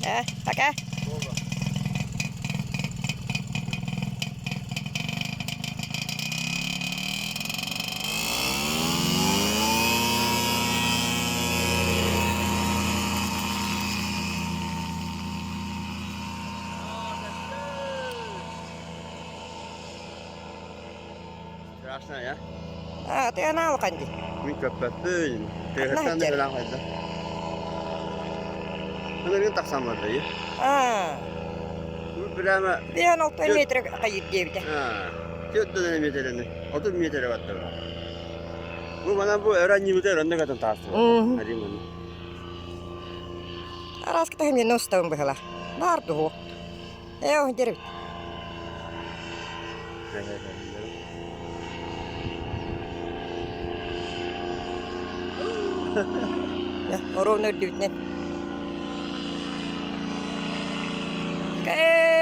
Э, пока. Страшно, я? А, ты анал канди. Мин көппөппүн. Тыаһыттан да билэн хайда. Ыныргын тахсан барда, А. Прямо... Биһан 6 метр хайыр диэбитэ. 4 метрени, 30 метр баттар. Бу манан бу өрө анньыбыта өрөннө катан таасты. Один Араската хэмиэн устабын быһыла. Бар дуһу. Ээ, дербит. Оруобуна үрдүбүтүнэн. Кээ!